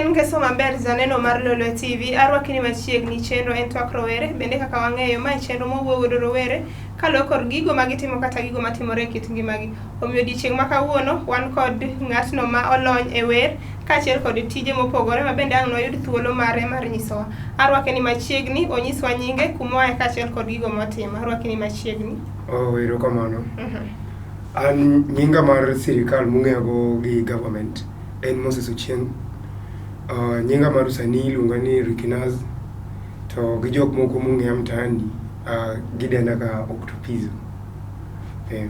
En ngeso maber janeno mar Lolwe TV, arwaki ni machiegni chenro en twak rowere, bende kaka wang'eyo mae chenro mawuoyo godo rowere kaluwore kod gigo magitimo kata gigo matimore e kit ngimagi. Omiyo odiochieng' ma kawuono wan kod ng'atno ma olony e wer kaachiel kod tije mopogore ma bende ang' noyud thuolo mare mar nyisowa. Arwake ni machiegni, onyiswa nyinge, kumoaye kaachiel kod gigo motimo. Arwaki ni machiegni. Oh, erokamano. An nyinga mar sirikal mung'eyago gi government en Moses Ochieng. Nyinga mar usanii iluonga ni Ricky Naz to gi jok moko mong'eya mtaani gidenda ka Octopizzo. Eh.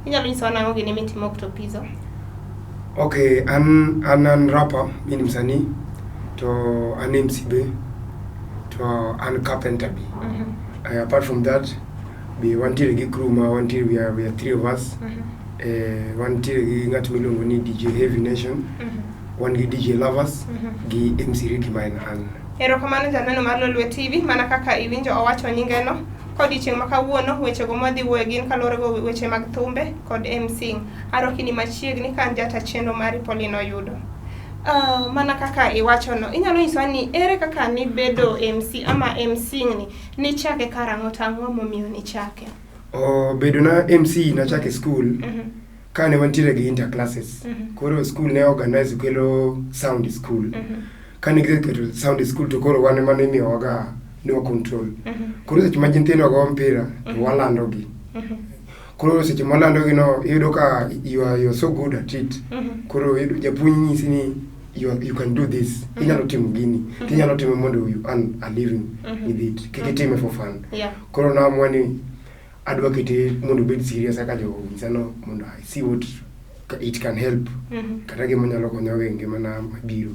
Inyalo nyisowa nang'o gini mitimo Octopizzo? Okay, an rapper, mi ni msanii to an MC be to an carpenter be. Apart from that be wantiere gi crew ma wantiere we are three of us. Wantiere gi ng'at miluongo ni DJ Heavy Nation, wan gi DJ Lovers gi MC Ricky ma en an. Erokamano janeno mar Lolwe TV, mana kaka iwinjo owacho nyingeno. Kodiochieng' ma kawuono, wechego mwadhi wuoyo gin kaluwore go weche mag thumbe kod MC. Arwaki ni machiegni ka an jata chenro mari Pauline Oyudo. Mana kaka iwachono, inyalo nyisowa ni ere kaka nibedo MC ama MC ni, nichake karang'o to ang'o momiyo nichake? Oh, bedo na MC nachake school kane wantiere gi interclasses. Koro school ne organize kelo sound school. Kane giseketo sound school to koro wan ema ne imiyowaga ni wa control. Koro seche ma nyithindo go mpira to walando gi. Koro seche mwalando gi no iyudo ka you are so good at it. Koro iyudo japuonj nyisi ni you can do this. Inyalo timo gini. Tinyalo timo mondo you earn a living with it. Kik itime for fun. Koro naamua ni adwa kete mondo obed serious kaka jogo onyisa no mondo I see what it can help. Kata gima nyalo konyogo e ngimana mabiro.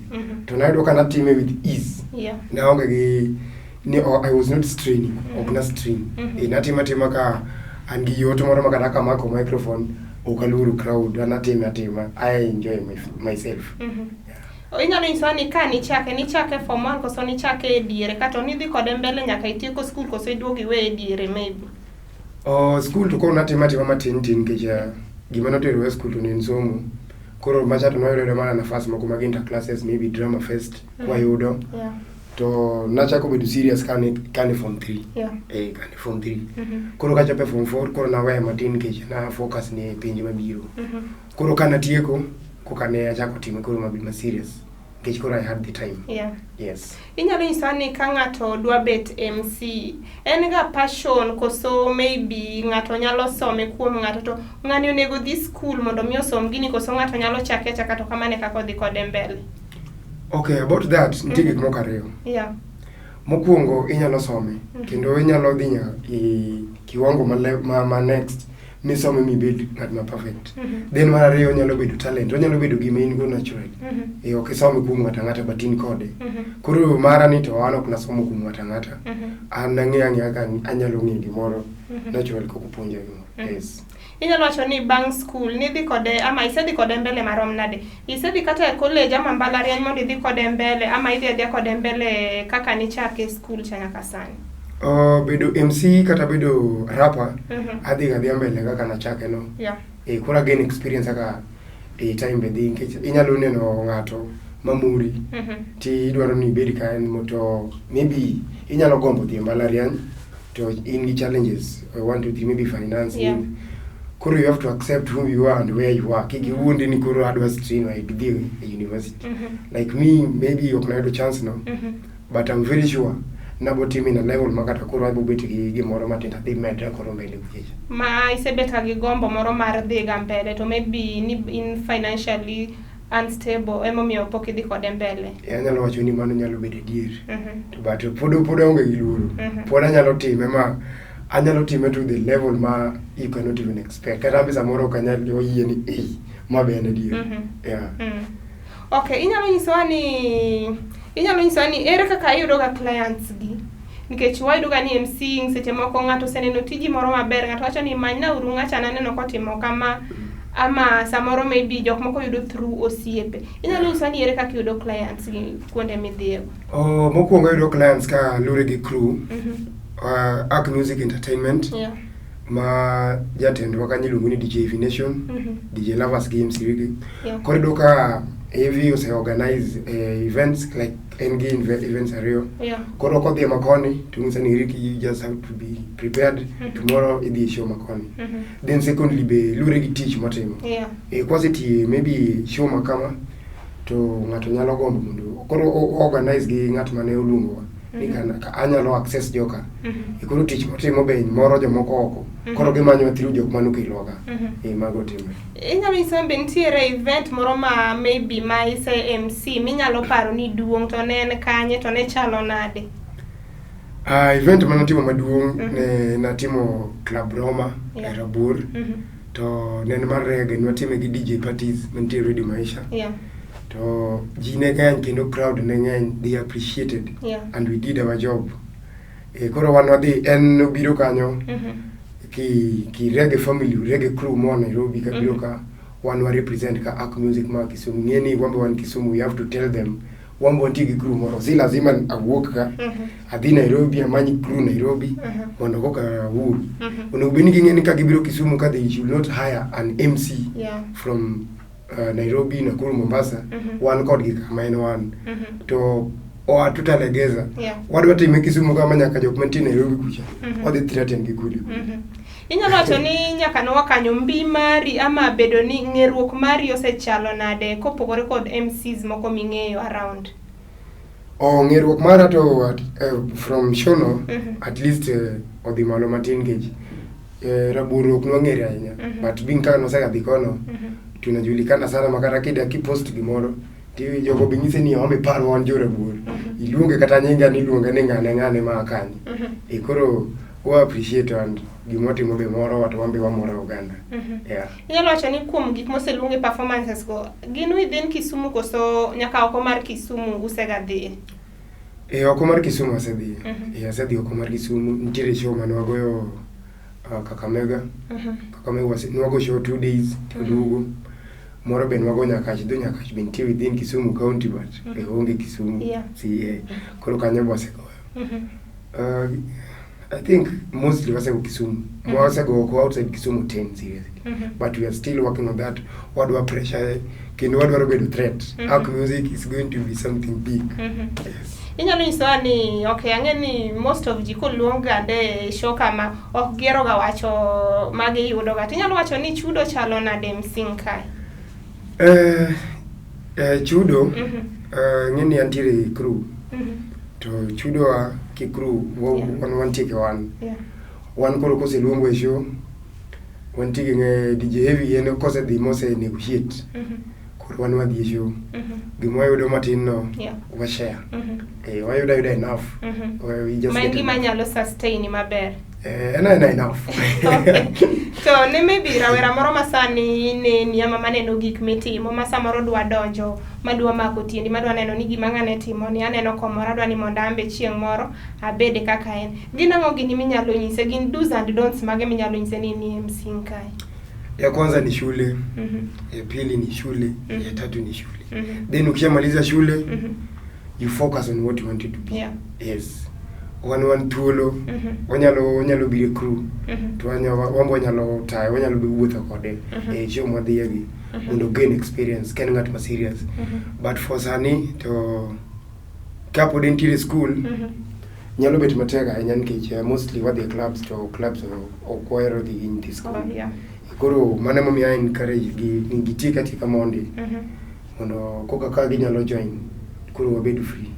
To nayudo ka natime with ease. Naonge gi ni I was not straining. Ok na strain. Natimo atima ka an gi yot moro ma kata kamako microphone ok aluoro crowd. An atime atima. I enjoy myself. Inyalo nyisowa ni ka nichake, nichake form 1 koso nichake e diere kata nidhi kode mbele nyaka itieko school koso iduogo iweye e diere maybe? Oh, school to koro natimo atima matin tin nikech gima noterowa e school to ne en somo. Koro macha to nwayudo mana nafas moko mag interclasses maybe drama fest kwayudo. To nachako bedo serious kane form 3. Eh, kane form 3. Koro kachopo e form 4 koro naweyo matin nikech na focus ne penj mabiro. Koro kanatieko koka ne achako time koro mabedo ma serious nikech koro I had the time. Yes. Inyalo nyisowa ni ka ng'ato dwa bet MC, en ga passion koso maybe ng'ato nyalo some kuom ng'ato to ng'ani onego dhi school mondo mi osom gini koso ng'ato nyalo chake achaka to kamano e kaka odhi kode mbele? Okay, about that nitie gik moko ariyo. Mokwongo inyalo some kendo inyalo dhi nyaka e kiwango ma next misome mibed ng'at ma perfect. Then mar ariyo onyalo bedo talent, onyalo bedo gima in go naturally. Ok isome kuom ng'ato ang'ata but in kode. Koro mara ni to an ok nasomo kuom ng'ato ang'ata. An nang'eyo ang'eya ka anyalo ng'eyo gimoro naturally kok opuonja gimoro. Yes. Inyalo wacho ni bang' school nidhi kode ama isedhi kode mbele marom nade? Isedhi kata e college ama mbalariany mondo idhi kode mbele ama idhi adhiya kode mbele kaka nichake e school cha nyaka sani? Bedo MC kata bedo rapper adhi ga adhiya mbele kaka nachake no. Koro a gain experience kaka time be dhi nikech inyalo neno ng'ato mamori ti idwaro ni ibed ka en to maybe inyalo gombo dhi e mbalariany to in gi challenges 1 2 3 maybe finance. Koro you have to accept who you are and where you are. Kik iwuondi ni koro adwa strain like dhi e university. Like me maybe ok nayudo chance no. But I'm very sure nabo timo in a level ma kata koro abo bet gi gimoro matin to adhi medra koro mbele kucha. Ma isebet ka gi gombo moro mar dhi ga mbele to maybe ni in financially unstable emomiyo pok idhi kode mbele. Anyalo wacho ni mano nyalo bedo adier. To but pod aonge gi luoro. Pod anyalo time ma anyalo time to the level ma you cannot even expect. Kata an be samoro ok anyal oyie ni ei ma be en adier. Yeah. Okay, inyalo nyisowa ni ere kaka iyudo ga clients gi? Nikech wayudo ga ni MC seche moko ng'ato oseneno tiji moro maber, ng'ato wacho ni manyna uru ng'acha naneno kotimo kama ama samoro maybe jok moko yudo through osiepe. Inyalo nyisowa ni ere kaka iyudo clients gi kuonde midhiyego? Oh, mokwongo ayudo clients ka lure gi crew. Arc Music Entertainment ma jatendwa kanyo iluongo ni DJ Nation, DJ Lovers gi MC Ricky. Koro iyudo ka Heavy ose organize events like en gi events ariyo. Yeah. Koro kodhi e makoni to ng'isa ni Ricky you just have to be prepared. Tomorrow idhi e show makoni. Then secondly be luwore gi tich motimo. Yeah. E kwasetiye maybe show ma kama to ng'ato nyalo gombo mondo koro o organize gi ng'at mane oluongowa ni kana ka anyalo access joka. E koro tich motimo be moro jomoko oko. Koro gimanyowa through jok manokelowa ka. E mago timre. Inyalo nyisa be nitiere event moro ma maybe ma ise MC minyalo paro ni duong' to ne en kanye to ne chalo nade? Event manatimo maduong' ne natimo Club Roma e Rabuor. To ne en mar reggae, nwatime gi DJ parties mantie Radio Maisha. To ji ne ng'eny kendo crowd ne ng'eny, they appreciated and we did our job. E, koro wan wadhi, en nobiro kanyo ki reggae family, reggae crew moa Nairobi kabiro ka wan wa represent ka Ark Music ma Kisumu. Ng'e ni wan be wan Kisumu, we have to tell them wan be wantie gi crew moro. Si lazima awuok ka adhi Nairobi amany crew Nairobi mondo koka awuo. Onego bed ni ging'e ni ka gibiro Kisumu ka they should not hire an MC from Nairobi, Nakuru, Mombasa. Wan kodgi kama en wan. To oa tutalegeza. Wadwa time Kisumu kama nyaka jok mantie Nairobi kucha. Wadhi threaten gi kule. Inyalo wacho ni nyaka nowa kanyo mbi mari ama bedo ni ng'eruok mari osechalo nade kopogore kod MCs moko ming'eyo around? Oh, ng'eruok mara to from show no at least odhi malo matin nikech Rabuor ok nwang'ere ahinya but being kaka nosegadhi kono tunajulikana sana makata kida kipost gimoro ti jogo be nyise ni ome par wan jo Rabuor iluonge kata nyinga ni iluonge ni ng'ane ng'ane ma kanye. E koro wa appreciate and gimotimo be morowa to wan be wamoro oganda. Yeah. Inyalo wacho ni kuom gik moseluong e performances go, gin within Kisumu koso nyaka oko mar Kisumu usega dhiye? E oko mar Kisumu asedhi. E asedhi oko mar Kisumu. Nitiere show mane wagoyo Kakamega. Kakamega nwago show 2 days to duogo. Moro be nwago Nyakach, dho Nyakach be nitie within Kisumu county but e onge Kisumu. Si, koro kanyo be wasegoyo. I think mostly wasego Kisumu. Wasego oko outside Kisumu 10 seriously. But we are still working on that. Wadwa pressure kendo wadwaro bedo threat. Ark Music is going to be something big. Yes. Inyalo nyisowa ni okay, ang'e ni most of ji koluong gande e show kama ok gihero ga wacho ma giyudo ga. To inyalo wacho ni chudo chalo nade msing kae? Chudo ng'e ni antiere e crew to chudowa ki crew wan wantie ke wan wan koro koseluongwa e show wantie gi ng'e DJ Heavy en kosedhi mose negotiate koro wan wadhi e show gima wayudo matin no wa share wayudo ayuda enough. We just Ma en get gima enough. nyalo sustain maber. En aena enough. Okay. To ne maybe rawera moro ma sani neni ama maneno gik mitimo ma samoro dwa donjo madwa mako tiendi madwa neno ni gima ng'ane timo ni aneno komora adwa ni mondo an be chieng' moro abede kaka en. Gin ang'o gini minyalo nyise? Gin do's and don'ts mage minyalo nyise ni ni MC kae? Ya kwanza ni shule, ya pili ni shule, ya tatu ni shule. Then ukishamaliza shule you focus on what you wanted to be. Yes, wan thuolo wanyalo biro e crew to wan be wanyalo tayo wanyalo be wuotho kode e show mwadhiyegi mondo gain experience ka en ng'at ma serious. But for sani to kapod entiere school nyalo bet matek ahinya nikech mostly wadhi e clubs to clubs ok wahero dhi gi nyithi school. Koro mano emomiyo I encourage gi ni gitiek atieka mondi mondo koka ka ginyalo join koro wabedo free.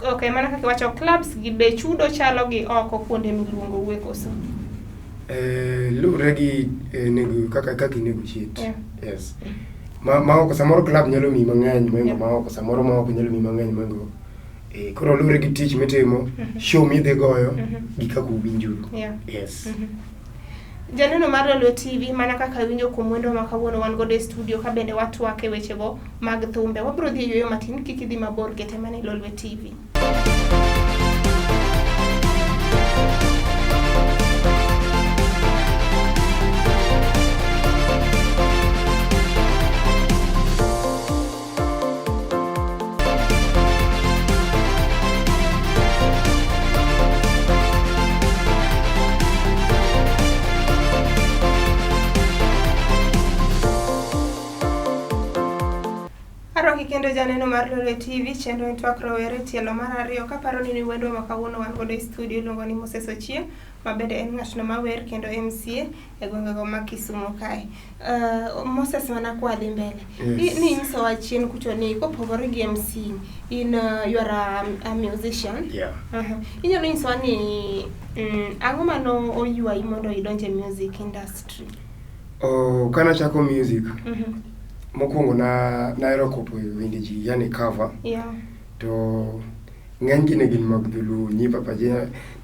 Okay, mana kaka iwacho clubs gi be chudo chalo gi oko kuonde miluongoue koso? Luwore gi nego kaka i negotiate. Yes. Ma oko samoro club nyalo miyi mang'eny mohingo ma oko samoro ma oko nyalo miyi mang'eny mohingo koro luwore gi tich mitimo, show midhi goyo gi kaka uwinjoru. Yes. Janeno mar Lolwe TV mana kaka iwinjo kuom wendwa ma kawuono wan godo e studio ka bende watwak e wechego mag thumbe. Wabiro dhi e yueyo matin kik idhi mabor kete mana e Lolwe TV. kendo janeno mar Lolwe TV, chenro en twak rowere tielo mar ariyo. Kaparo ni ni wendwa ma kawuono wan godo e studio iluongo ni Moses Ochieng, ma bende en ng'atno mawer kendo MCA e gwengego ma Kisumu kae. Moses mana kwa dhi mbele. Yes. Ni nyisowa chien kucho ni kopogore gi MC, in you are a musician. Yeah. Inyalo nyisowa ni ang'o mano oywayi mondo idonj e music industry? Oh, kanachako music, mokwongo na nahero kopo wende ji, yani cover. To ng'eny gi ne gin mag dholuo, nyi Papa J,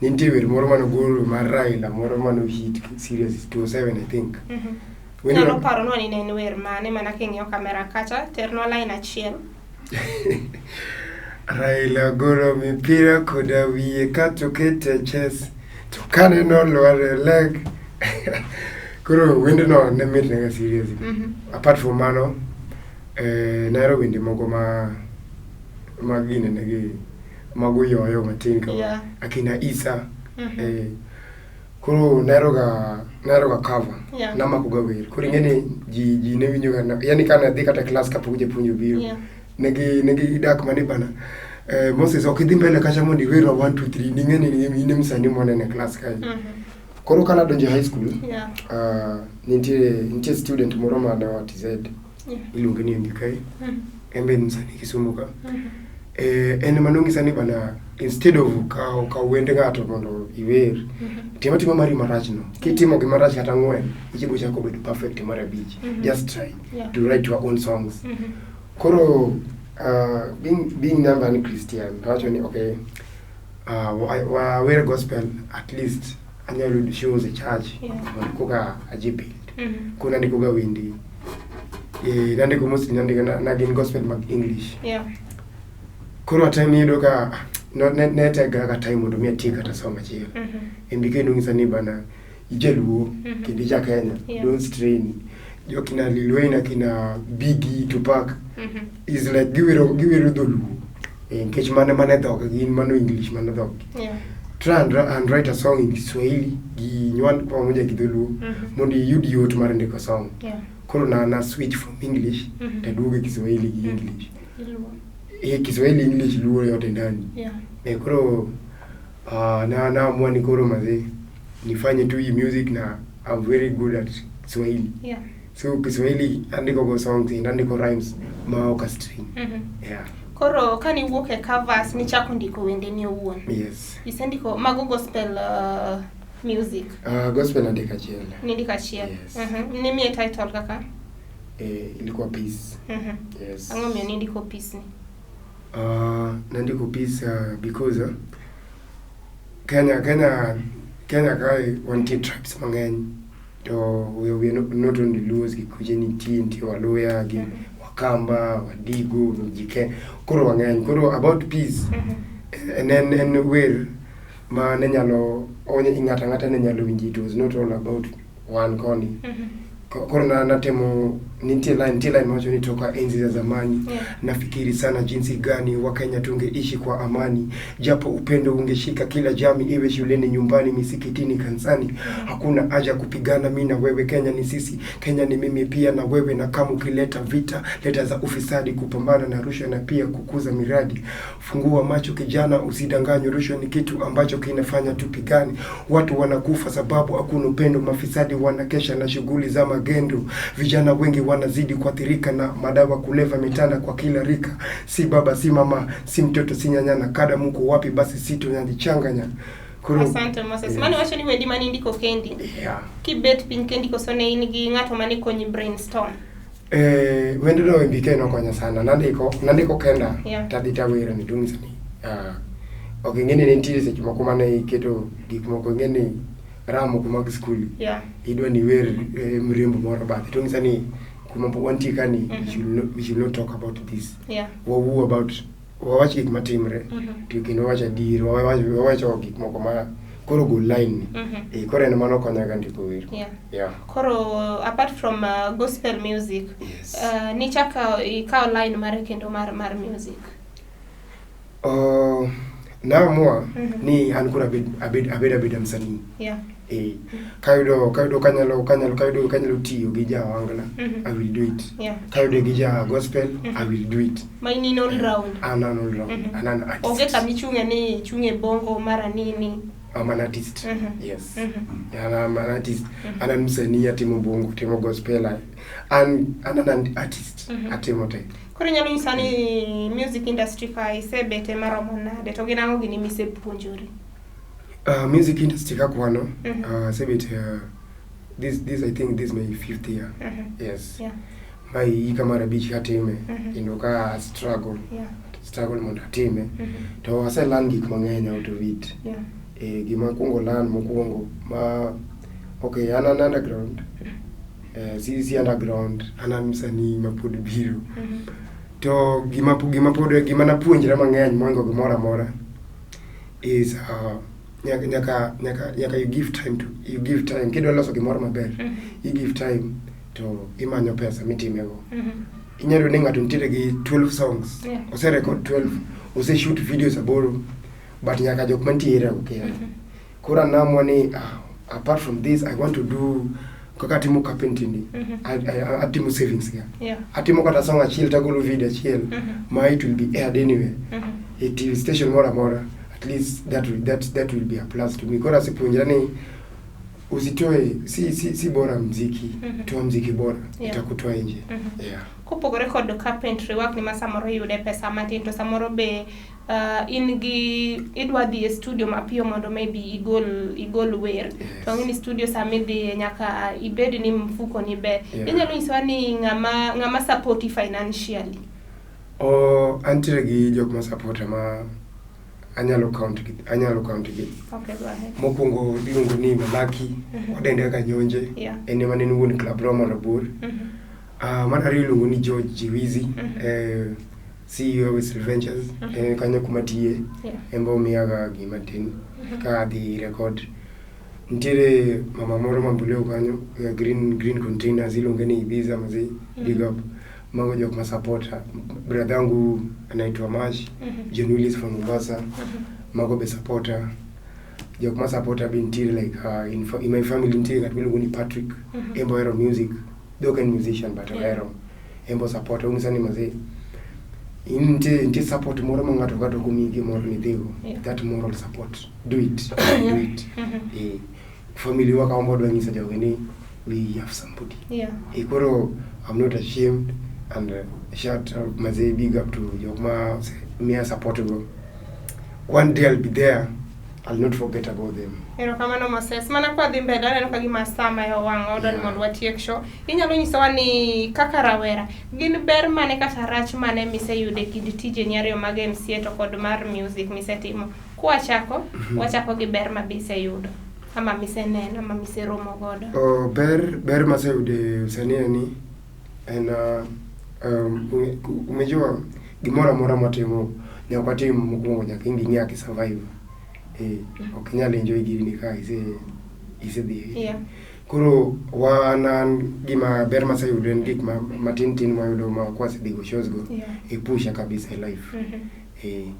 ne nitie wer moro manogolo mar Raila moro mano hit serious 2007 I think. Wendno- Nyalo paronwa ni ne en wer mane mana king'iyo kamera kacha, ternwa line achiel. Raila golo mipira koda wiye kato kete chess to kane nolwar e leg. Koro wendno ne mit nega serious. Apart from mano, nahero wende moko ma gine negi mago yoyo matin kama akina Isa. Koro nahero ga cover. Namako ga wer. Koro ing'e ni ji ne winjo ga, yani kane adhi kata class kapok japuonj obiro. Negi dak mani bana. Moses ok idhi mbele kacha mondo iwerwa 1 2 3 ning'e ni in e msanii mwaneno e class kae. Koro kana donjo high school, nitie student moro mane wa TZ. Iluonge ni MBK. En be en msanii Kisumu ka. En ema nonyisa ni bana instead of kaw wende ng'ato mondo iwer, tim atima mari marach no. Kitimo gima rach kata ang'wen, ichibo chako bedo perfect mar abich. Just try to write your own songs. Koro being number an Christian, awacho ni okay, wawer gospel at least anyalo yudo shows e church mondo koka aji build. Koro nandiko ga wende. Nandiko mostly nandiko na gin gospel mag English. Koro a time iyudo ka no, ne tek ga ka time mondo mi atiek kata song achiel. MBK nonyisa ni bana ijaluo kendo ija Kenya, don't strain. Jokina Lil Wayne, akina Biggie, Tupac is like giwero dholuo. Nikech mane dhok gin mano English mano dhok. Try and write a song in Kiswahili gi nywan pamoja gi dholuo mondo iyud yot mar ndiko song. Koro na switch from English taduogo e Kiswahili gi English. Luo. Kiswahili, English, Luo yote ndani. Koro naamua ni koro mazee nifanye tu hii music na I'm very good at Kiswahili. So Kiswahili andiko go songs and andiko rhymes ma ok string. Koro kane iwuok e covers nichako ndiko wendeni owuon. Yes. Isendiko mago gospel music. Gospel nandiko achiel. Nindiko achiel. Yes. Nimiye title kaka? Ilikuwa Peace. Yes. Ang'o miyo nindiko Peace ni? Nandiko Peace because Kenya kae wantie tribes mang'eny to we are not only Luos gi kuche nitie Waluya gi Wakamba, Wadigo, Mijike. Koro wang'eny. Koro about peace, en wer ma ne nyalo onye ng'ato ang'ata ne nyalo winji. It was not all about one koni. Koro natemo nitie line mawacho ni toka enzi za zamani nafikiri sana jinsi gani Wakenya tungeishi kwa amani, japo upendo ungeshika kila jamii, iwe shuleni, nyumbani, misikitini, kanisani. Hakuna haja kupigana, mi na wewe, Kenya ni sisi, Kenya ni mimi pia na wewe, na kama ukileta vita, leta za ufisadi, kupambana na rushwa na pia kukuza miradi. Fungua macho kijana, usidanganywe, rushwa ni kitu ambacho kinafanya tupigane. Watu wanakufa sababu hakuna upendo, mafisadi wanakesha na shughuli za magendo, vijana wengi wanazidi kuathirika na madawa kulevya mitanda kwa kila rika. Si baba, si mama, si mtoto, si nyanya na kada, muko wapi? Basi si tunajichanganya. Koro, Asante Moses. Yes. Mano wacho ni wendi mane indiko kendi. Kibet piny kendi koso ne in gi ng'ato mane konyi brainstorm? Wendno MBK nokonya sana. Nandiko kenda. Tadhi tawero ni dung'isa ni. Ok ing'e ni nitie seche moko mane iketo gik moko, ing'e ni raha moko mag skul. Idwa ni iwer mriambo moro bathe. To ng'isa ni kuma wantie ka ni, we should not talk about this. Wawuo about, wawach gik matimre. To kendo wawach adier, wawacho gik moko ma koro gol line ni. Koro en mano konya ga ndiko wer. Koro apart from gospel music, Yes. Nichako ikawo line mare kendo mar music. Naamua ni an koro abed abed abed abeda msanii. Eh, kayudo kanyalo tiyo gi ja ohangla, I will do it. Kayudo gi ja gospel, I will do it. Ma in in all round. An an all round. An an artist. Onge kama ichung'e ni ichung'e bongo mara nini. I'm an artist. Yes. An I'm an artist. An an msanii atimo bongo, atimo gospel. An an artist. Atimo te. Koro inyalo nyisa ni music industry ka isebete maromo nade to gin ang'o gini misepuonjori? Music industry kakwano, asebet this I think this my fifth year. Yes. Mae hika mar abich katime kendo ka struggle struggle mondo atime to ase learn gik mang'eny out of it. Eh, gima akwongo learn mokwongo ma okay an an underground si underground an an msanii mapod biro to gima napuonjra mang'eny mohingo gimoro amora is nyaka you give time to you give time kidwa loso gimoro maber you give time to imanyo pesa mitimego. Inyalo yudo ni ng'ato nitiere gi 12 songs ose record 12 ose shoot videos aboro but nyaka jok mantie area go kia. Koro an naamua ni apart from this I want to do kaka atimo carpentry ni atimo savings ga atimo kata song achiel tagolo video achiel ma it will be aired anyway e TV station moro amora, at least that will be a plus to me. Koro asepuonjra ni usitoe si bora mziki, toa mziki bora itakutoa nje. Yeah. Kopogore kod carpentry work ni ma samoro iyude pesa matin to samoro be in gi idwa dhi e studio mapiyo mondo maybe igol wer. To ang'e ni studio sama idhiye nyaka ibed ni mfuko ni ber. Inyalo nyisowa ni ng'ama support financially? Oh, antiere gi jok ma support ma anyalo count gi anyalo count gi. Okay, go ahead. Mokwongo iluongo ni Malaki, odende kaka Nyonje, en ema ne en wuon Club Roma Rabuor. Mar ariyo iluongo ni George Jiwizi, CEO Wesel Ventures, en kanyo kuma tiye, en be omiyaga gima tin ka adhi record. Nitiere mama moro Mamboleo kanyo, green containers iluonge ni Ibiza mazee, big up. Mago jok ma supporta. Brother yangu anaitwa Mash, John Willis from Mombasa, mago be supporta. Jok ma supporta be nitiere like in my family nitiere ng'at miluongo ni Patrick, en be ohero music, though ok en musician but ohero. En be osupporta, onyisa ni mazee, in nitie support moro ma ng'ato kata ok omiyi gimoro ni idhigo, that moral support, do it, do it. Eh, family wa ka wan be wadwa nyiso jogi ni we have somebody. Eh, koro I'm not ashamed and shout out mazee, big up to jok ma miya support go. One day I'll be there, I'll not forget about them. Erokamano Moses. Mana kwa dhi mbele aneno ka gima sama e owang' wadwa ni mondo watiek show. Inyalo nyisowa ni kaka rawera, gin ber mane kata rach mane miseyudo e kind tijeni ariyo mag MCA to kod mar music misetimo? Kwachako, wachako gi ber ma biseyudo ama miseneno ama miseromo godo. Oh, ber maseyudo e usanii en ni en umejua gimoro amora mwatimo nyaka watim mokwongo nyaka in be ing'e kaka i survive. Eh, ok inyal enjoy gini ka isedhi. Koro wan an gima ber maseyudo en gik ma matin tin mwayudo ma kwasedhi go shows go e pusha kabisa e life. Eh,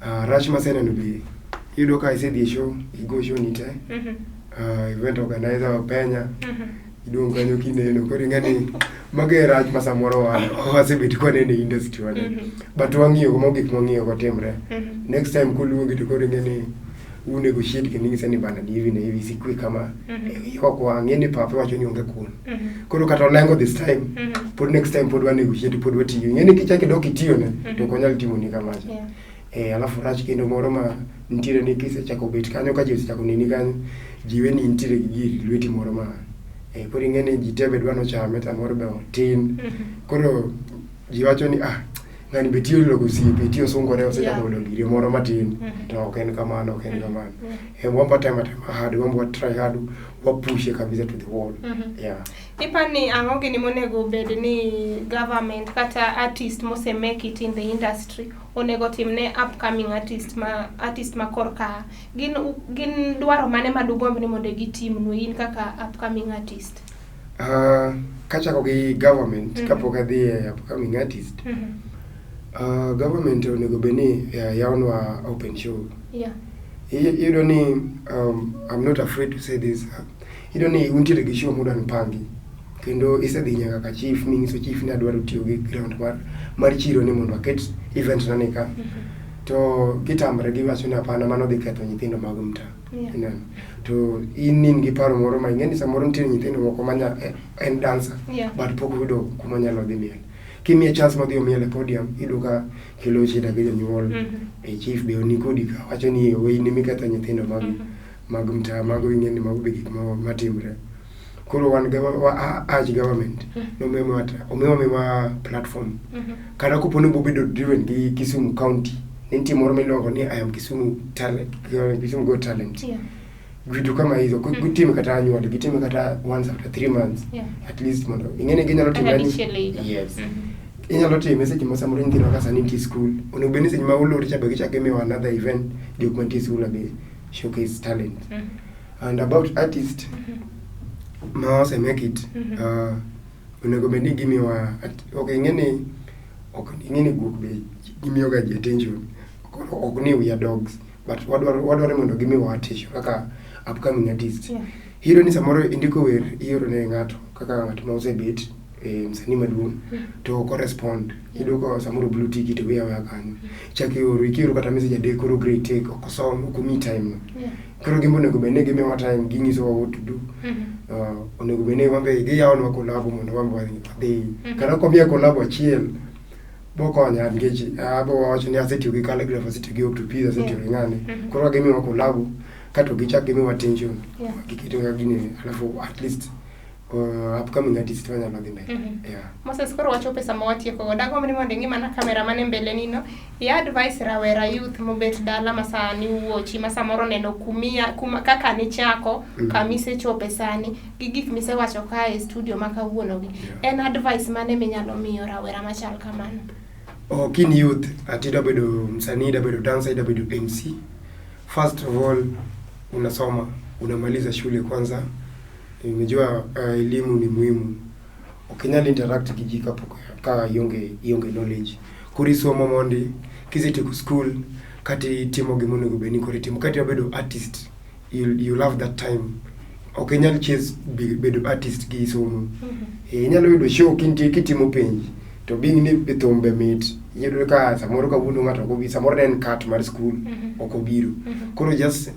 rach maseneno be iyudo ka isedhi e show, igo show ni te, event organizer openya, idong' kanyo kineno koro ing'e ni mago e rach ma samoro wan wasebet kwaneno e industry wane. But wang'iyo go mago gik mwang'iyo go timre. Next time koluongi to koro ing'e ni u negotiate kendo inyise ni bana ni hivi na hivi isikwe kama ok wang'e ni papa wacho ni onge kuon. Koro kata olengo this time, pod next time pod wa negotiate pod watiyo. Ing'e ni kichako idok itiyone to ok onyal timoni kamacha. Eh, alafu rach kendo moro ma nitiere ni kisechako bet kanyo ka ji osechako neni kanyo, ji weni intiere gi gir lweti moro ma koro ing'e ni ji te be dwa nochame samoro be otin. Koro ji wacho ni ah, ng'ani be tiyo loko osiepe, tiyo sungore osechako yudo gire moro matin. To ok en kamano, ok en kamano. Eh, wamba tema tema hard, wamba try hard, wapushe kabisa to the wall. Yeah. Ipani ang'o gini monego bed ni government kata artist mose make it in the industry onego timne upcoming artist ma korka gin dwaro mane madugomb ni mondo gitimnu in kaka upcoming artist? Kachako gi government kapok adhi e upcoming artist. Government onego bed ni yawonwa open show. Iyudo ni I'm not afraid to say this. Iyudo ni untiere gi show mudwa ni pangi. Kendo isedhi nyaka ka chief ming'iso chief ni adwaro tiyo gi ground mar chiro ni mondo aket event na ni ka. To gitamre giwacho ni hapana mano dhi ketho nyithindo mag mtaa. Ineno. To in gi paro moro ma ing'e ni samoro nitie nyithindo moko ma en dancer but pok oyudo kuma onyalo dhi miel. Kimiye chance modhi omiel e podium, iyudo ka kelo shida gi jonyuol. E chief be ni kodi ka wacho ni we in emiketho nyithindo mag mag mtaa mago ing'e ni mago be gik matimre. Koro wan wa urge government nomiwa miwa platform. Kata kopo ni bobedo driven gi Kisumu County, ne nitie moro miluongo ni I am Kisumu Talent, Kisumu Got Talent. Vitu kama hizo gitime kata annually, gitime kata once after 3 months. At least mondo ing'e ni ginyalo Kata time dichiel e higa. Yes. Inyalo time seche ma samoro nyithindo ka sani nitie school. Onego bed ni seche ma olor cha be gichako gimiwa another event jok mantie school be showcase talent. And about artist ma ose make it, onego bed ni gimiwa ok ing'e ni ok ing'e ni guok be gimiyo ga ji attention. Koro ok ni we are dogs but wadwaro mondo gimiwa attention kaka upcoming artist. Iyudo ni samoro indiko wer ioro ne ng'ato kaka ng'at ma osebet e msanii maduong' to ok orespond. Iyudo ka samoro blue tick to weyo aweya kanyo. Chak ioro ikioro kata message adek koro grey tick ok osom ok omiyi time no. Koro gimbe onego bed ni gimiyowa time ging'isowa what to do. Onego bed ni wan be giyawonwa collabo mondo wan be wadhi. Kata komiya collabo achiel bokonya nikech abo wacho ni asetiyo gi Khaligraph, asetiyo gi Octopizzo, asetiyo gi ng'ane. Koro ka gimiyowa collabo kato gichak gimiwa attention. Giketo ka gini alafu at least upcoming artist wanyalo dhi mbele. Yeah. Moses, koro wachopo e sama watieko go. Dagomb ni mondo ing'i mana kamera man e mbele ni no. I advice rawera youth mobet dala ma sani wuochi ma samoro neno kumia kuma kaka nichako kamisechope sani gi gik misewacho kae e studio ma kawuono gi. En advice mane minyalo miyo rawera machal kamano? Oh, kin youth ati idwa bedo msanii, idwa bedo dancer, idwa bedo MC. First of all, unasoma, unamaliza shule kwanza. Unajua elimu ni muhimu. Ok inyal interact gi ji kapok ka ionge knowledge. Koro isomo mondi, kisetieko school, kata itimo gima onego bed ni koro itimo. Kata idwa bedo artist, you'll have that time. Ok inyal chase bedo artist gi somo. Inyalo yudo show kintie kitimo penj, to being ni thum be mit, iyudo ka samoro kawuono ng'ato ok obi, samoro ne en cut mar school, ok obiro. Koro just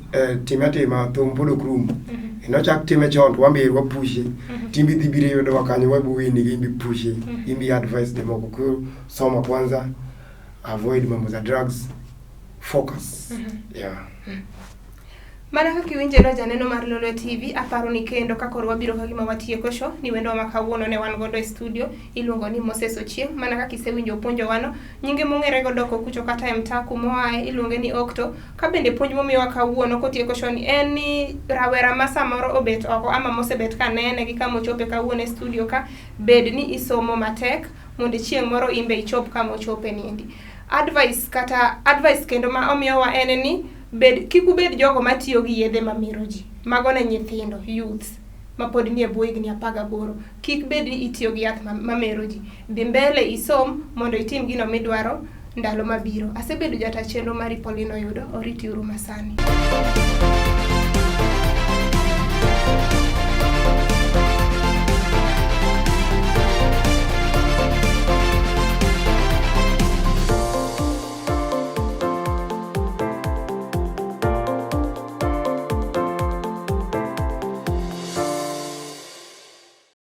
time atima, thum pod ok rum. Nochak time chon to wan be wapushe. Timbe dhi biro yudowa kanyo, wabo weni gi imbe pushe, imbe advice jomoko. Koro soma kwanza, avoid mambo za drugs, focus. Yeah. Mana kaka iwinje no janeno mar Lolwe TV, aparo ni kendo ka koro wabiro ka gima watieko show, ni wendo ma kawuono ne wan godo e studio, iluongo ni Moses Ochieng', mana kaka isewinjo puonjowa no, nyinge mong'ere godo oko kucho kata e mtaa kumoaye, iluonge ni Octo, ka bende puonj momiyowa kawuono kotieko show ni en ni rawera ma samoro obet oko ama mosebet ka nene gi kama ochope kawuono e studio ka, bed ni isomo matek mondo chieng' moro in be ichop kama ochope niendi. Advice kata advice kendo ma omiyowa en ni bed kik ubed jogo matiyo gi yedhe mamero ji. Mago ne nyithindo, youths mapod nie bwo higni 18. Kik bed ni itiyo gi yath mamero ji. Dhi mbele isom mondo itim gino midwaro ndalo mabiro. Asebedo jata chenro mari Pauline Oyudo, oriti uru masani.